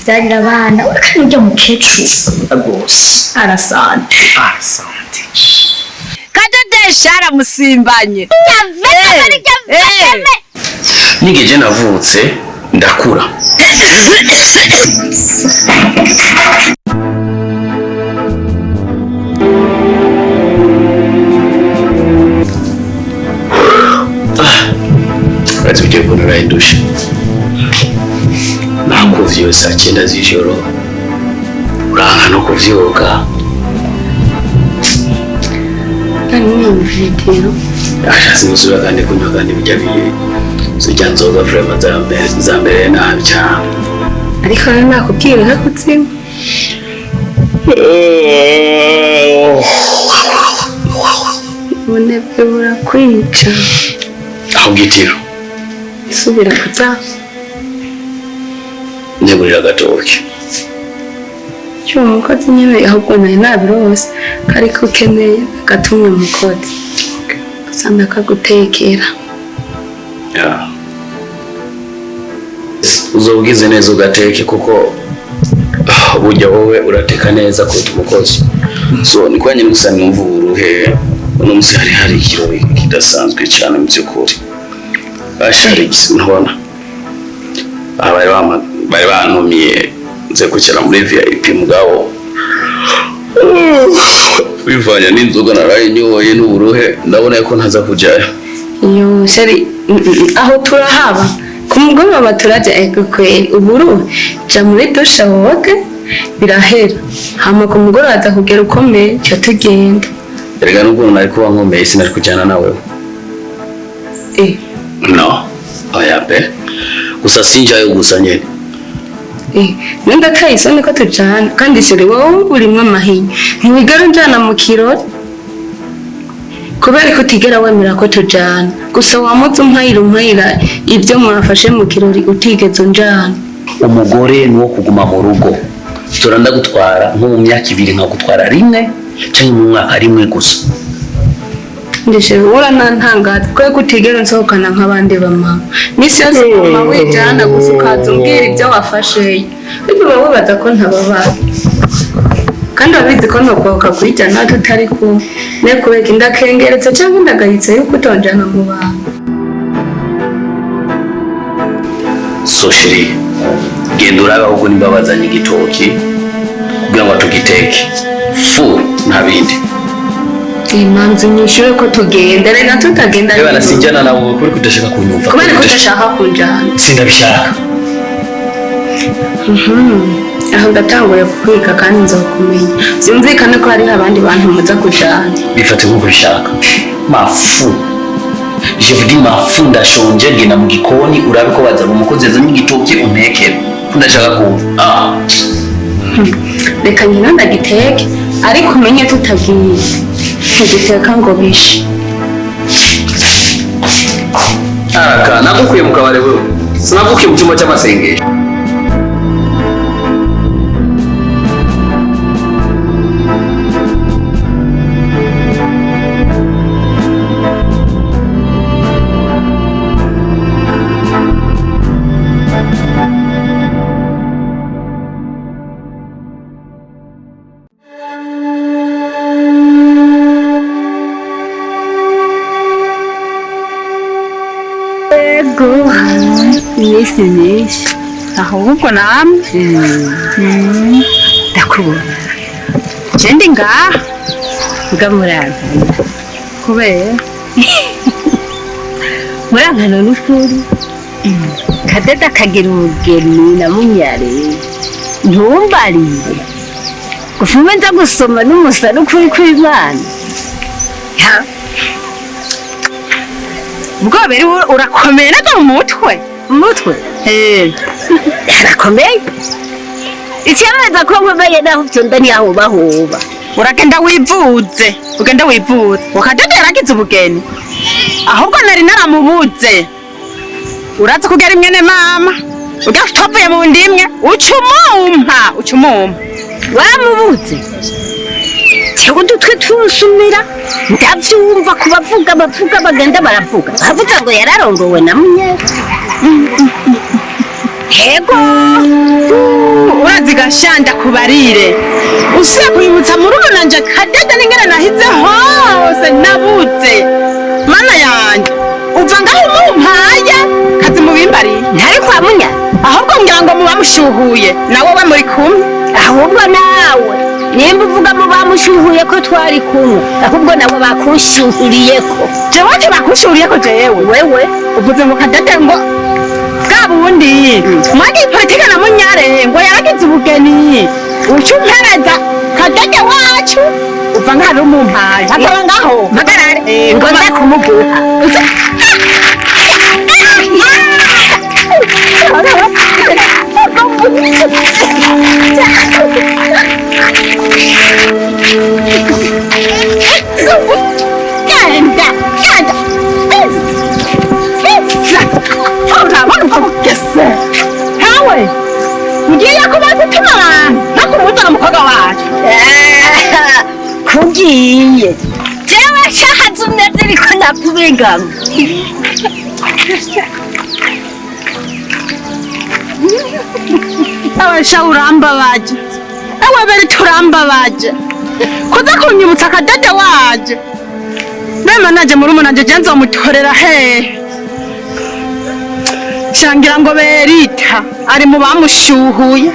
Atuvyarira abana, ureka n'urya mukecuru. Rwose. Arasante. Asante. Kadadesha aramusimbanye. Nigeze navutse ndakura. Uretse ugiye kubona urahindusha. Nakuvyuye saa cyenda z'ijoro, uranka no kuvyuka. Nta Ashatse gusubira kandi kunywa kandi bijya biye zijya nzoga vraiment za mbere nabi cyane. Ariko rero nakubwira nka kuzinywa. Ubunebwe burakwica. Aho bwitiro. Subira kuza. Ntegurira agatoki. Cyuma umukozi nyine ahubwo nari nabirose kariko ukeneye agatumye umukozi. Gusa ndakagutekera. Ya. Uzobwize neza ugateke kuko burya wowe urateka neza kuruta umukozi. So ni kwa nyine gusa numva uburuhe uno munsi hari ikirori kidasanzwe cyane mu by'ukuri. Ashari ntubona. Aha bari bantumiye nze kwicara muri VIP mugabo. Bivanye n'inzoga naraye nyoye n'uburuhe ndabona ko ntaza kujayo. Iyo sheri aho turahaba ku mugoroba turajya ego kweri uburu ja muri dushe woge birahera hama ku mugoroba aza kugera ukomeye cyo tugenda. Erega nubwo nari kuba nkomeye sinari kujyana nawe. Eh. No, oya pe. Gusa sinjayo gusa nyene. Eh, nenda ndateye isoni ko tujana kandi sheri wowe urimwo amahinya ntiwigera unjana mu kirori kubera ko utigera wemera ko tujana gusa wamuze umpayira umpayira ibyo mwafashe mu kirori utigeze unjana. Umugore ni wo kuguma mu rugo. Tora ndagutwara nko mu myaka ibiri nkagutwara rimwe canke mu mwaka rimwe gusa. Ndeshe uranantangaza kubera ko utigera unsohokana nk'abandi bamama. Misi yose mama wijana gusa ukaza umbwira ibyo wafasheyo. Ariko uba wibaza ko ntababara. Kandi wabizi ko ntokoka kwijana tutari kumwe. Ne kubera indakengeretse cyangwa indagayitse yuko utonjana mu bantu. So sheri, genda urabe ahubwo nimba bazanye igitoki kugira ngo tugiteke. Fu nta bindi. Imanzi nyishure ko tugenda reka tutagenda. Reba sinjana nawe kuri kudashaka kunyumva. Kubera ko udashaka kunjana. Sindabishaka. Aho ndatanguye kukwiga kandi nzokumenya. Vyumvikane ko hariho abandi bantu muza kujana. Bifate nk'uko ubishaka. Mafu. Je vous dis mafu ndashonje genda mu gikoni urabe ko bazana umukozi yazanye igitoki untekere. Ndashaka kumva. Ah. Reka nyina ndagiteke ariko umenye tutagiye. Ntiduteka ngo bishe. Araka nagukuye mu kabare wewe. Sinagukuye mu cyumba cy'amasengesho. Iminsi myinshi ahubwo namwe ndakubona je ndi ngaha mbwa murankana kubera murankana n'ukuri Kadada kagira umugeni na munyare ntumbariye gufume nza gusoma n'umusa n'ukuri kw'Imana. Ubwo beri urakomeye neza mu mutwe. Umutwe? Arakomeye. Icyemeza ko nkomeye naho ufyonda ntiyahubahuba. Uragenda wivuze, ugenda wivuze. Wakadada yaragize ubugeni. Ahubwo nari naramubuze. Urazi kugera imwene mama. Ujya utovuye mu ndimwe, ucumumpa, ucumumpa. Waramubuze? Jewe udutwi tunsumira ndavyumva ku bavuga bavuga bagenda baravuga. Bavuga ngo yararongowe na Munyera. Yego. gashanda kubarire usiye kuyibutsa murumuna Kadede n'ingene nahize hose nabuze mana yanjye uva ngaho umumpaye kazi mubimbariye. Ntari kwa munya. Ahubwo ngira ngo muba mushuhuye nawe we muri kumwe. Ahubwo nawe nimba uvuga mu bamushuhuye ko twari kumwe, ahubwo nabo bakushuhuriyeko. Jewe ntibakushuhuriyeko jewe? Wewe. Uvuze ngo Kadede ngo bwa bundi mwagiye politike na Munyare ngo yaragize ubugeni, uca umpereza Kadede wacu uva ngaho ari umumpaye akaba ngaho. Mpagarare. Eh, ngo nze kumuguha. Genda genda bisa urabona uko bugeze ntawe ngiye kuba gutuma abantu ntakumuzana umukobwa wacu. Kugiye jewe shahaze umeze ariko nakubengama. Abasha urambabaje, ewe beri turambabaje kuza kunyibutsa Kadede waje bema naje murumuna nje je nzomutorera hehe? Shangira ngo Berita ari mu bamushuhuye.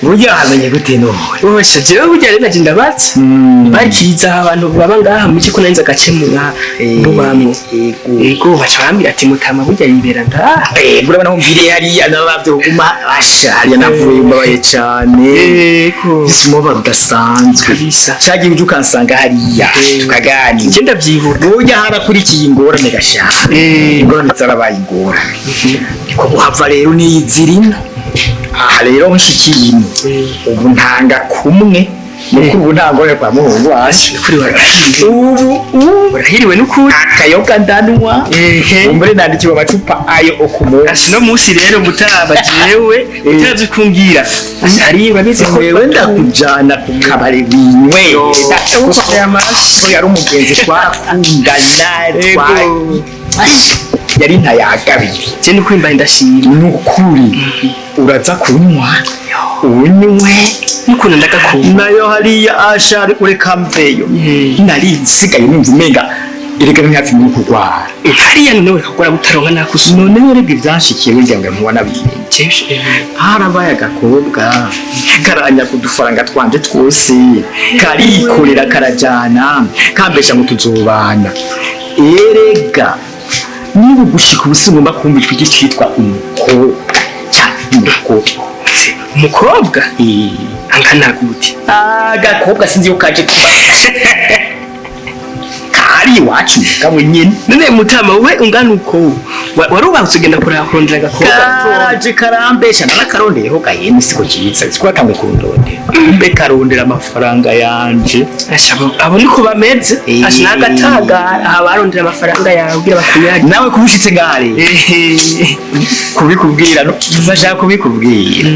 Burya wamenye gute none? Bose jewe burya rero naje ndabatse bakiza abantu baba ngaha mu ko nanze agace mu mubamwo, yego, baca bambwira ati mutama burya yibera ngaha. Urabona aho mviriye hariya nabavye kuguma basha hariya navuye mbabaye cane. Yego. Mfise umubabaro udasanzwe. Kabisa. Cagiye uje ukansanga hariya tukaganira. Je ndavyibuka. Burya harakurikiye ingorane gasha. Ingorane zarabaye ingorane. Niko guhava rero niyizirina. Aha rero nshikiye ino. Ubu ntanga kumwe. Nuko ubu nta ngorane kwa muhungu wacu. Kuri warahiriwe. Ubu Urahiriwe n'ukuri. Akayoga ndanwa. Ehe. Umbure nandikiwe amacupa ayo okumunsi. Asi no munsi rero mutaba jewe utazi kumbwira hariya urabizi ko Wewe ndakujana ku kabari winywe. Amashi. Ko yari umugenzi twakundana Ego. Yari ntayagabiri. Je nukuri mbaye ndashima. Nukuri uraza kunywa unywe. N'ukuntu ndagakunda. Nayo hariya ashari ureka mveyo. Eh. Nari nsigaye numva umenga erega ni hafi muri kurwara. Hariya none urikakora gutaronka nakusu. Noneho rega ivyanshikiye burya ngo ntiwanabimenye. Harabaye agakobwa karanya kudufaranga twanje twose karikorera karajana kambesha ngo tuzobana. Erega niba ugushika ubu singomba kumva ijwi ry'icitwa umukobwa canke umukobwa. Umukobwa angana gute? Agakobwa sinzi yo kaje kuba kari iwacu mugabo nyene. None mutama we ungana uko warubatse ugenda kuraba kurondera agakobwa? Karaje karambesha narakarondeyeho gahene siko ciza siko yatanguye kurundondera mbe karondera amafaranga yanje. Asha abo niko bameze. Eh. Asha nagatangara aha barondera amafaranga yawe kugira bakuyage. Nawe kubushitse ngare kubikubwira no nashaka kubikubwira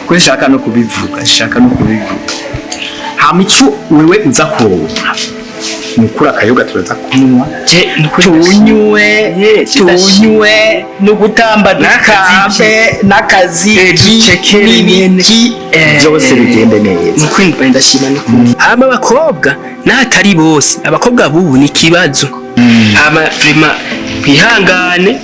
kuko nshaka no kubivuga, nshaka no kubivuga hama ico wewe uza kuronka nukuri akayoga turaza kunywa. Je nukuri tunywe. Eh, Tunywe no gutamba dukambe n'akaziki ducekere nyene. n'ibiki byose bigende neza. Nukuri mbaye ndashima nukuri. Hama abakobwa n'atari bose, abakobwa bubu ni ikibazo. Hama vraiment twihangane.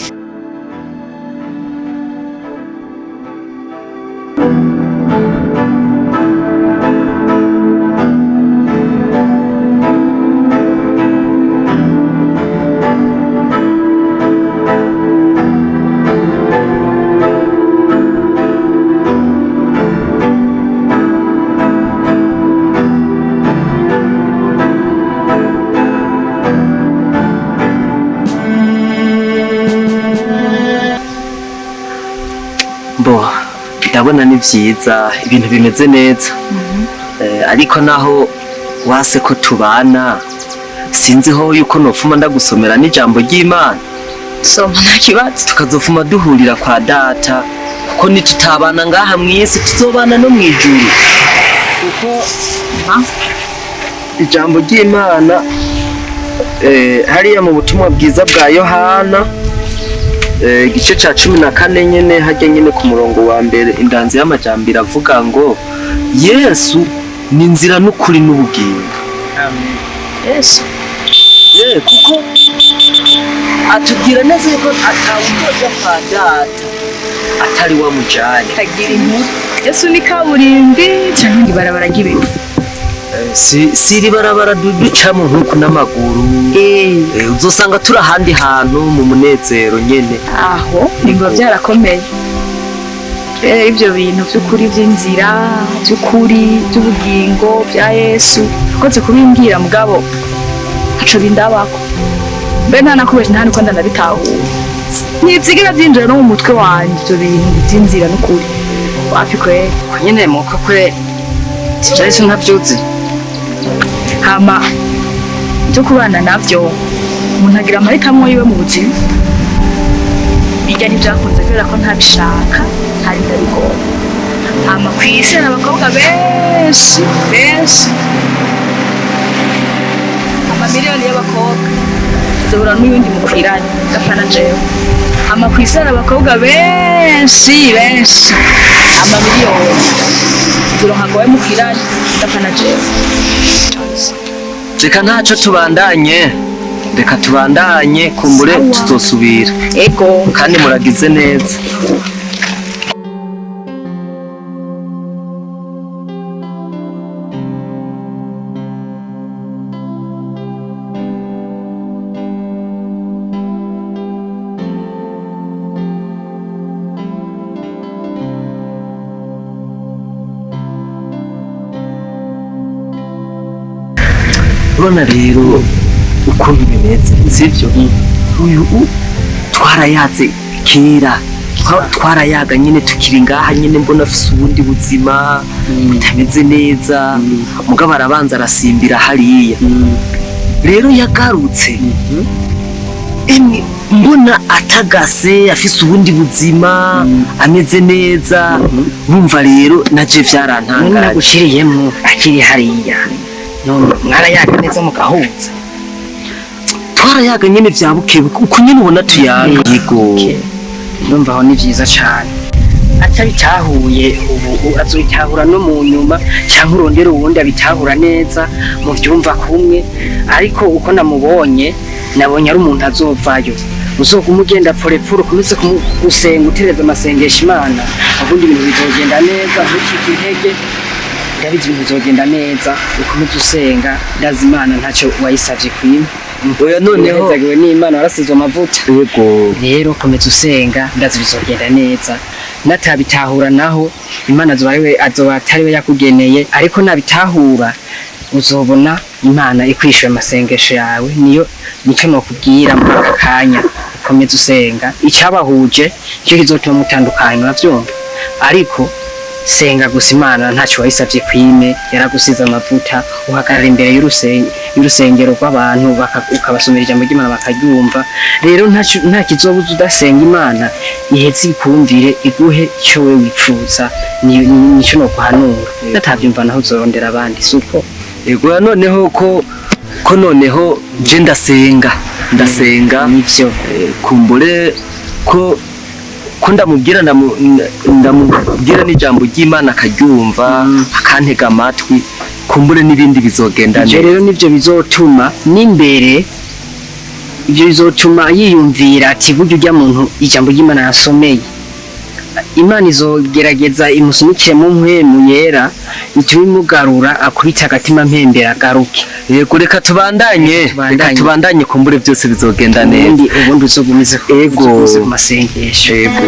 Bo ndabona ni byiza ibintu bimeze neza. Ariko naho wase ko tubana sinziho yuko nopfuma ndagusomera n'ijambo ry'Imana. Soma nta kibazo. Tukazofuma duhurira kwa data, kuko nitutabana ngaha mw'isi tuzobana no mw'ijuru, kuko ijambo ry'Imana hariya mu butumwa bwiza bwa Yohana, igice ca 14 nyene, harya nyene ku murongo wa mbere, indanzi y'amajambo iravuga ngo Yesu ni inzira n'ukuri n'ubugingo. Yesu. Kuko atubwira neza yuko atawuzoja kwa data atari wamujanye. Kagira inkuru. Yesu ni kaburimbi cyangwa ibarabara ry'ibivu? Si iri barabara ducamo nk'uku n'amaguru. Uzosanga turi ahandi hantu mu munezero nyene. Aho biba byarakomeye. Rero ibyo bintu by'ukuri, by'inzira, by'ukuri, by'ubugingo bya Yesu, ukoze kubimbwira mugabo ntaco bindabako. Mbe nta nakubesha, nta nuko ndanabitahura. Ntibyigira byinjira no mu mutwe wanjye ibyo bintu by'inzira n'ukuri. Wapi kweri. Ko nyene muko kwe ivya Yesu ntavyuzi. Hama byo kubana navyo, umuntu agira amahitamo yiwe mu buzima. Bijya ntibyakunze kubera ko ntabishaka, ntari ndabigomba. Hama ku isi hari abakobwa benshi benshi, amamiliyoni y'abakobwa, tuzahura n'uyundi mukwiranye gapana jewe. Hama ku isi hari abakobwa benshi benshi, amamiliyoni, turonka ngo we mukwiranye gapana jewe. Reka ntacyo tubandanye, reka tubandanye, kumbure tuzosubira. Ego. Kandi muragize neza. Urabona rero ukuntu bimeze, sibyo? Uyu twarayaze kera, twarayaga nyine tukiri ngaha nyine, mbona afise ubundi buzima butameze neza, mugabo arabanza arasimbira hariya. Rero yagarutse emwe mbona atagase, afise ubundi buzima, ameze neza. Urumva rero naje vyarantangaje. Naguciriyemwo akiri hariya, none mwarayaga neza mugahuza? Twarayaga nyene vya bukebuke, uko nyene ubona tuyaga. Yego. Ndumva aho ni vyiza cane. Atabitahuye ubu azobitahura no mu nyuma, canke urondere uwundi abitahura neza muvyumva kumwe. Ariko uko namubonye, nabonye ari umuntu azovayo. Uzoguma ugenda polepole, ukomeze gusenga, utereza amasengesho Imana, ubundi ibintu bizogenda neza. Ntucike intege, ndabizi ibintu bizogenda neza. Ukomeze usenga, ndazi Imana ntacyo wayisavye kwima. Oya noneho Uhezagiwe n'Imana, warasizwe amavuta. Yego. Rero komeza usenga, ndazi bizogenda neza. Natabitahura naho, Imana azoba ariwe, azoba atariwe yakugeneye, ariko nabitahura uzobona Imana ikwishyura amasengesho yawe. Niyo nicyo nokubwira muri aka kanya, ukomeza usenga. Icyabahuje nicyo kizotuma mutandukanye, uravyumva? Ariko senga gusa, Imana ntacyo wayisavye kwime, yaragusize amavuta. Uhagarara imbere y'urusengero rw'abantu, ukabasomera ijambo ry'Imana bakaryumva. Rero nta kizobuza udasenga, Imana iheze ikumvire, iguhe icyo we wifuza. Nicyo nokuhanura. Natavyumva naho uzorondera abandi, suko? Yego. Oya noneho ko noneho je ndasenga, ndasenga. Nivyo. Kumbure ko ndamubwira, ndamubwira n'ijambo ry'Imana akaryumva, akantega amatwi, kumbure n'ibindi bizogenda Ivyo neza. rero nivyo bizotuma n'imbere, ivyo bizotuma yiyumvira ati burya urya muntu ijambo ry'Imana yasomeye, Imana izogerageza imusunikire mu mpwemu yera, itume imugarura, akubite agatima mpembera agaruke. Yego, reka tubandanye, reka tubandanye, kumbure byose bizogenda neza. Ubundi uzogumize Ego. uzogumize ku masengesho. Yego.